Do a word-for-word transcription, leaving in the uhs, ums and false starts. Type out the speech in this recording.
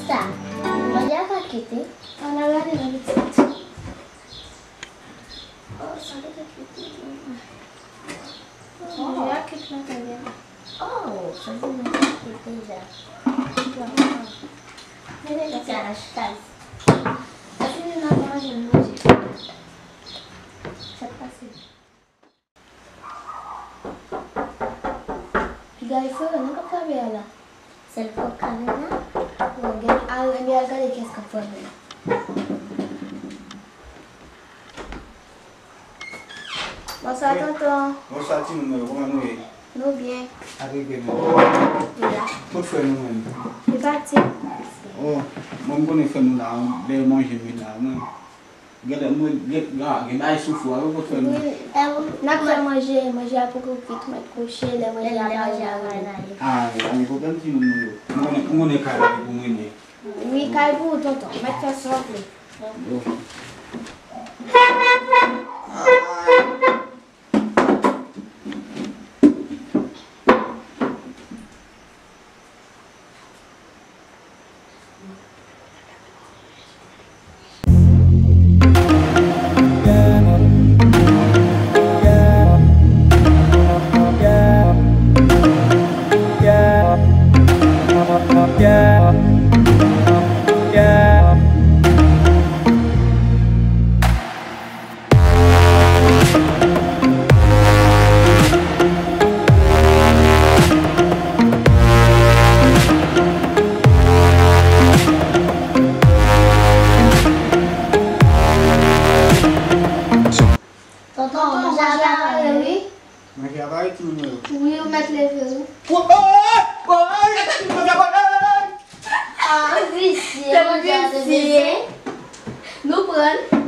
Sa, manje a ka kite. Ann al gade nan pitit. Oh, sa gentan kite. Oh, manje a kite nan tande. Oh, sa se manje a kite deja. Manje a kite. Sa fini nan manje, manje. Sa pase. Piga e frere, nou p ap frape a la. Sèl fòk ka vin la. Bon, gen, al, ebyen, al gade kiyès k ap frape la. Bonswa, tonton. Bonswa, timoun mwen yo, kòman nou ye? Nou byen. Ak regle menm. Nou la. Kot frè nou menm? Li pati. Oh, mwen m konnen frè nou la, lè manje m vin la, mwen. Gade, mwen, gen, gen, gen bagay sou fou a, yo pot fè nou. Wi, n ap fè manje, manje a poko kwit, mèt kouche, lè manje a pare, n a ale. Ah, pa gen pwoblèm, timoun mwen yo. Mwen konnen, mwen konnen kay la pou mwen ye. Wi, kay pou ou, tonton. Mèt fè sa w vle. Yo. Tonton, manje a pare, wi. Manje a pare, timoun yo. Wi, ou mèt leve, wi. Woy, woy, woy, manje a pare. Ah, visye, manje a te visye. Nou pran.